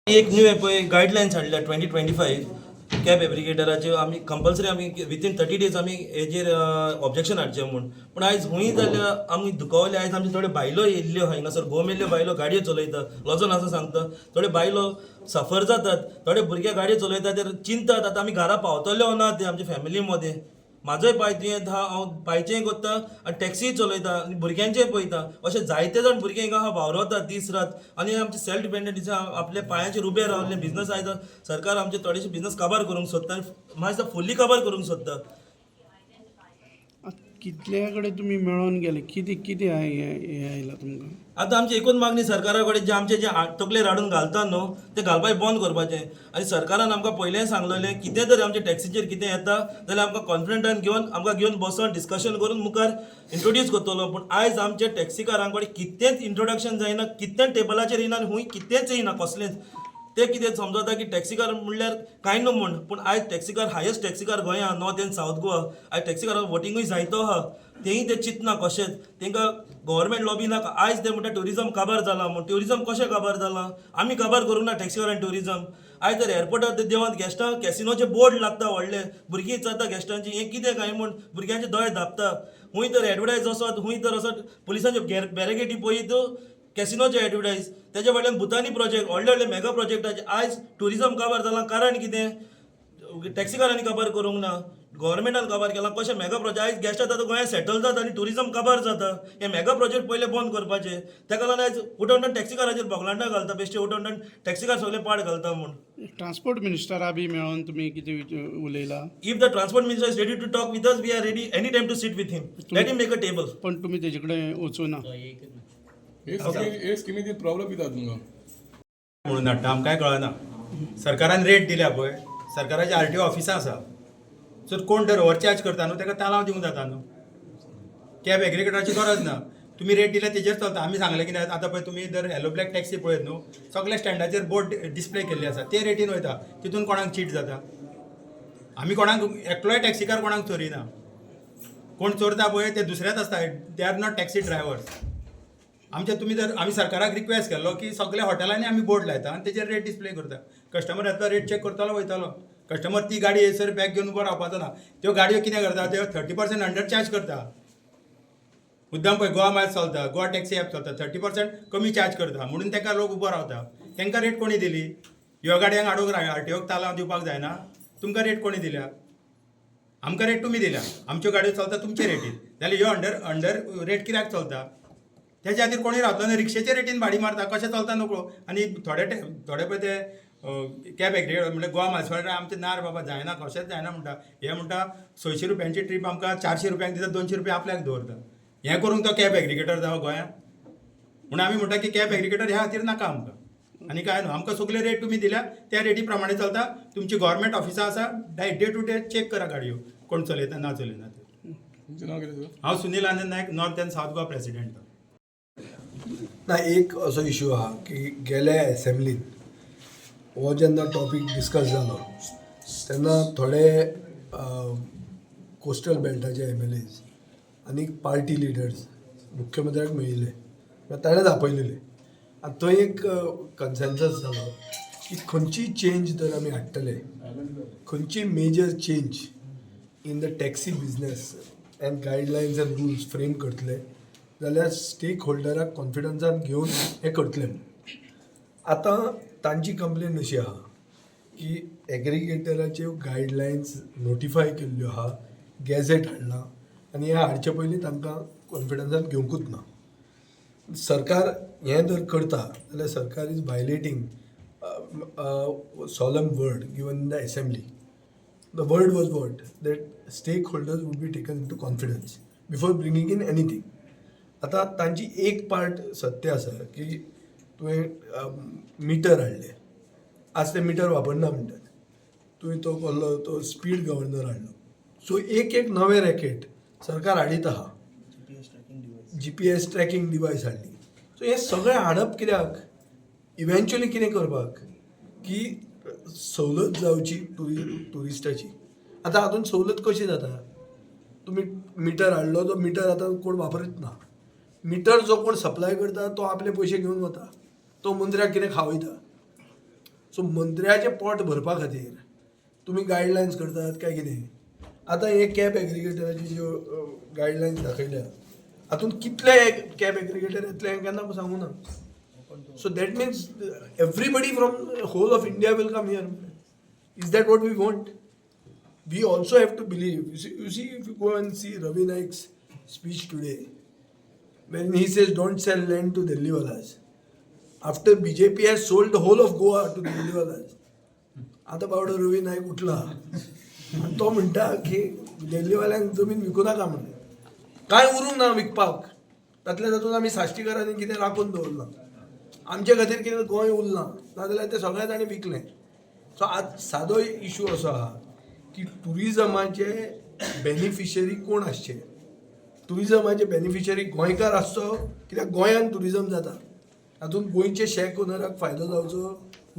एक न्यू पळय गायडलायन्स हाडल्या 2025 कॅब एग्रिगेटराच्यो. आमी कंपल्सरी आमी विथीन 30 डेज आमी हेजेर ऑब्जेक्शन हाडचें म्हूण. पूण आयज हुंय जाल्यार आमी दुखावले. आयज आमचे थोड्यो बायलो येयल्ल्यो हांगासर, घोव मेल्ल्यो बायलो गाडयो चलयता, लजोन आसा सांगता. थोड्यो बायलो सफर जातात, थोडे भुरगे गाडयो चलयता, ते चिंततात आतां आमी घरा पावतले ओ ना ते आमच्या फॅमिली मदें. म्हाजोय पांय दुयेंत आहा, हांव पांयचेंय करता आनी टॅक्सीय चलयता आनी भुरग्यांचेंय पळयता. अशे जायते जाण भुरगे हिंगा आहा वावरतात दीस रात आनी आमचे सेल्फ डिपेंडंट आपल्या पांयाचेर उबे रावल्ले बिजनस. आयज सरकार आमचे थोडेशे बिजनस काबार करूंक सोदता आनी म्हाका दिसता फुल्ली काबार करूंक सोदता. आतां कितल्या कडेन तुमी मेळोन गेले, कितें कितें हें आयलां तुमकां? आतां आमची एकूच मागणी सरकारा कडेन, जे आमचे जे तकलेर हाडून घालता न्हू, ते घालपाक बंद करपाचें. आनी सरकारान आमकां पयलेंय सांगलेलें, कितें तरी आमचे टॅक्सीचेर कितें येता जाल्यार आमकां कॉन्फिडंटान घेवन, आमकां घेवन बसोन डिस्कशन करून मुखार इंट्रोड्यूस करतलो. पूण आयज आमच्या टॅक्सीकारां कडेन कितेंच इंट्रोडक्शन जायना, कितेंच टेबलाचेर येयना आनी हुंय कितेंच येयना कसलेंच. ते कितें समजता की टॅक्सीकार म्हणल्यार कांय न्हू म्हूण. पूण आयज टॅक्सीकार हायस्ट टॅक्सीकार गोंया, नॉर्थ एंड सावथ गोवा. आयज टॅक्सीकारांक वोटिंगूय जायतो आहा, तेंय ते चिंतना कशेंच. तांकां गव्हर्मेंट लॉबी नाका. आयज ते म्हणटा ट्युरिजम काबार जाला म्हूण. ट्युरिजम कशें काबार जालां? आमी काबार करूंक ना टॅक्सीकारान ट्युरिजम. आयज तर एअरपोर्टार ते देवांत गेस्टां कॅसिनोचे बोर्ड लागता व्हडले. भुरगीं विचारता गेस्टांची, हें कितें काय म्हूण. भुरग्यांचे दोळे धांपता. खूंय तर एडवर्टायज वचत, खूंय तर वचत, पुलिसांच्यो बॅरिकेडी पळयत कॅसिनोचे एडवर्टायज. तेच्या फाटल्यान भुतानी प्रोजेक्ट, व्हडले व्हडले मेगा प्रोजेक्टाचे. आयज ट्युरिजम काबार जालां कारण कितें? टॅक्सीकारांनी काबार करूंक ना, गव्हर्मेंटान काबार केला. कशें मेगा प्रोजेक्ट आयज गेस्ट आतां गोंयांत सेटल जाता आनी ट्युरिजम काबार जाता? हे मेगा प्रोजेक्ट पयले बंद करपाचे. तेका लागून आयज उठोवन उठोवन टॅक्सीकाराचेर बोगलांडां घालता, बेश्टे उठोवन उठोवन टॅक्सीकार सगळे पाड घालता म्हूण. ट्रान्सपोर्ट मिनिस्टरा बी मेळोन तुमी कितें उलयला? If the transport minister is ready to talk with us, we are ready any time to sit with him. Let him make a table. पण तुमी तेजे कडेन वचूना? हे स्किमी, हे स्किमीचे प्रॉब्लेम कितें आसा तुमकां? म्हणून हाडटा आमकांय कळना. सरकारान रेट दिल्या पळय, सरकाराची आरटीओ ऑफिसां आसा. सो कोण जर ओवरचार्ज करता न्हू, ताका तालांव दिवंक जाता न्हू. कॅब एग्रिगेटराची गरज ना. तुमी रेट दिल्या तेजेर चलता. आमी सांगलें कितें, आतां पळय तुमी जर येलो ब्लॅक टॅक्सी पळयत न्हू, सगल्या स्टँडाचेर बोर्ड डिस्प्ले केल्ली आसा, ते रेटीन वयता. तितून कोणाक चीट जाता? आमी कोणाक, एकलोय टॅक्सीकार कोणाक चोरिना. कोण चोरता पळय ते दुसरेच आसता, they are not taxi drivers. आमचे तुमी जर, आमी सरकाराक रिक्वेस्ट केल्लो की सगल्या हॉटेलांनी आमी बोर्ड लायता आनी तेजेर रेट डिस्प्ले करता. कस्टमर येतलो, रेट चॅक करतलो, वयतलो. कस्टमर ती गाडी येयसर बॅग घेवन उबो रावपाचो ना. त्यो गाडयो कितें करता, त्यो 30% अंडर चार्ज करता मुद्दाम. पळय, गोवा मायल्स चलता, गोवा टॅक्सी ॲप चलता, 30% कमी चार्ज करता म्हणून तांकां लोक उबो रावता. तांकां रेट कोणी दिली? ह्यो गाडयांक हाडूंक आरटीओक तालांव दिवपाक जायना? तुमकां रेट कोणी दिल्या? आमकां रेट तुमी दिल्या. आमच्यो गाडयो चलता तुमचे रेटीन, जाल्यार ह्यो अंडर अंडर रेट कित्याक चलता? तेच्या खातीर कोणूय रावतलो ना. रिक्षेचे रेटीन भाडी मारता, कशें चलता नकळो. आनी थोडे थोडे पळय ते कॅब एग्रिगेटर म्हणल्यार गोवा मायल्स, आमचें ना रे बाबा, जायना, कशेंच जायना म्हणटा. हे म्हणटा, 600 रुपयांची ट्रीप आमकां 400 रुपयांक दिता, 200 रुपया आपल्याक दवरता. हें करूंक तो कॅब एग्रिगेटर जावं गोंयांत? म्हणून आमी म्हणटा की कॅब एग्रिगेटर ह्या खातीर नाका आमकां. आनी काय न्हू, आमकां सगळे रेट तुमी दिल्या त्या रेटी प्रमाणे चलता. तुमची गव्हर्मेंट ऑफिसां आसा, डे टू डे चॅक करा गाडयो कोण चलयता ना चलयना ते. तुमचें नांव कितें सर? हांव Sunil Anand Naik, north and south Goa president. ना, एक असो इशू आहा की गेल्या एसेंब्लीन हो जेन्ना टॉपीक डिस्कस जालो तेन्ना थोडे कोस्टल बेल्टाचे एमएलएज आनी पार्टी लिडर्स मुख्यमंत्र्याक मेळिल्ले. ताणें आपयलेले आनी थंय एक कन्सेन्सस जालो की खंयची चेंज जर आमी हाडटले, खंयची major change in the taxi business and guidelines and rules frame करतले जाल्यार स्टेक होल्डराक कॉन्फिडन्सान घेवन हें करतले. आतां तांची कंप्लेन अशी आहा की एग्रिगेटराच्यो गायडलायन्स नोटिफाय केल्ल्यो आहा, गॅझेट हाडलां आनी हें हाडचे पयलीं तांकां कॉन्फिडन्सान घेवंकूच ना. सरकार हें जर करता जाल्यार सरकार is violating solemn word given in the assembly. The word was what? That stakeholders would be taken into confidence before bringing in anything. आतां तांची एक पार्ट सत्य आसा की तुवें मिटर हाडलें, आज ते मिटर वापरना म्हणटात. तुवें तो कसलो तो स्पीड गव्हर्नर हाडलो. सो एक एक नवें रॅकेट सरकार हाडीत आहा. जीपीएस ट्रॅकिंग डिवायस हाडली. सो हें सगळें हाडप कित्याक? इव्हेंच्युअली कितें करपाक की सवलत जावची ट्युरिस्टाची. आतां हातूंत सवलत कशी जाता? तुमी मिटर हाडलो, तो मिटर आतां कोण वापरीत ना. मिटर जो कोण सप्लाय करता तो आपले पयशे घेवन वता, तो मंत्र्याक कितें खावयता. सो मंत्र्याचें पोट भरपा खातीर तुमी गायडलायन्स करतात काय कितें? आतां हे कॅब एग्रिगेटराची ज्यो गायडलायन्स दाखयल्या हातूंत कितले कॅब एग्रिगेटर येतले हें केन्ना सांगूं ना. So that means everybody from whole of India will come here. Is that what we want? We also have to believe. You see, if you go and see Ravi Naik's speech today, when he says don't sell land to Delhi walas, after BJP has sold the whole of Goa to Delhi walas, आतां बावडो रवी नायक उठला आनी तो म्हणटा की दिल्लीवाल्यांक जमीन विकूं नाका म्हणून. कांय उरूंक ना विकपाक. तातल्या तातूंत आमी साश्टीकारांनी कितें राखून दवरलां आमचे खातीर, कितें गोंय उरलां, नाजाल्यार तें सगळें ताणें विकलें. सो आज सादो इशू असो आहा की टुरिजमाचे बेनिफिशरी कोण आसचे? टुरिजमाचे बेनिफिशरी गोंयकार आसचो, कित्याक गोंयांत टुरिजम जाता. हातूंत गोंयचे शॅक ओनराक फायदो जावचो,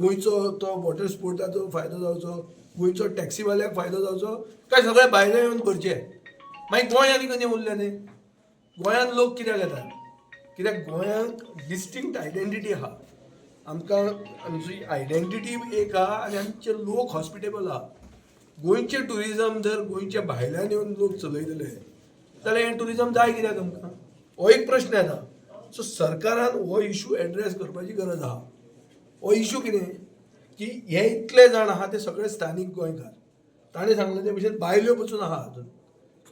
गोंयचो तो वॉटर स्पोर्टाचो फायदो जावचो, गोंयचो टॅक्सीवाल्याक फायदो जावचो, काय सगळे भायले येवन करचे? मागीर गोंय आनी खंय उरलें न्ही. गोंयांत लोक कित्याक येतात? कित्याक गोंयांक डिस्टिंक्ट आयडेंटिटी आहा. आमकां आमची आयडेंटिटी एक आहा आनी आमचे लोक हॉस्पिटेबल आहा. गोंयचें टुरिजम जर गोंयच्या भायल्यान येवन लोक चलयतले जाल्यार हें टुरिजम जाय कित्याक आमकां? हो एक प्रश्न येता. सो सरकारान हो इशू एड्रेस करपाची गरज आहा. हो इशू कितें की हे इतले जाण आहा ते सगळे स्थानीक गोंयकार. ताणें सांगलें ते भशेन बायल्यो पसून आहा हातूंत.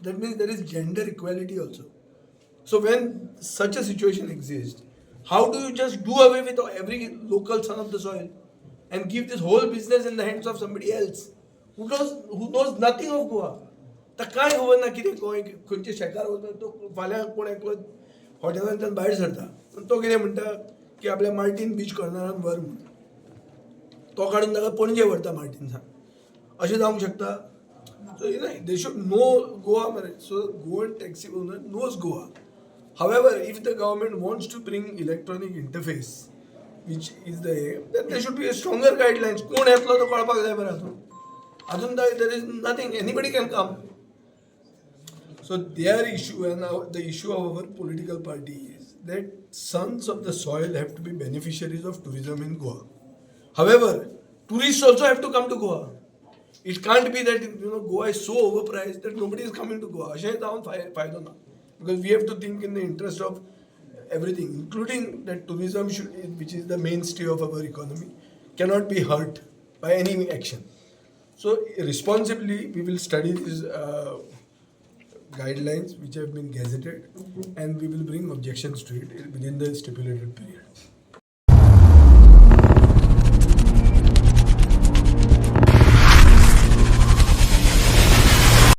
That means there is gender equality also. So when such a situation exist, how do you just do away with every local son of the soil and give this whole business in the hands of somebody else who knows nothing of Goa? तर कांय खबर ना कितें गोंय, खंयच्या शेकार वता तो. फाल्यां कोण एकलो हॉटेलांतल्यान भायर सरता आनी तो कितें म्हणटा की आपल्या मार्टीन बीच कॉर्नरान व्हर म्हणून. तो काडून ताका पणजे व्हरता मार्टिन्सान. अशें जावंक शकता? So they should know Goa मरे. So Goan taxi owner knows Goa. However, if the government wants to bring electronic interface, which is the aim, then there should be a stronger guidelines. कोण येतलो तो कळपाक जाय बरें. हातून हातून there is nothing, anybody can come. So their issue and the issue of our political party is that sons of the soil have to be beneficiaries of tourism in Goa. However, tourists also have to come to Goa. It can't be that Goa is so overpriced that nobody is coming to Goa. अशें जावन फायदो ना, because we have to think in the interest of everything, including that tourism should, which is the mainstay of our economy, cannot be hurt by any action. So responsibly, we will study these guidelines which have been gazetted and we will bring objections to it within the stipulated period.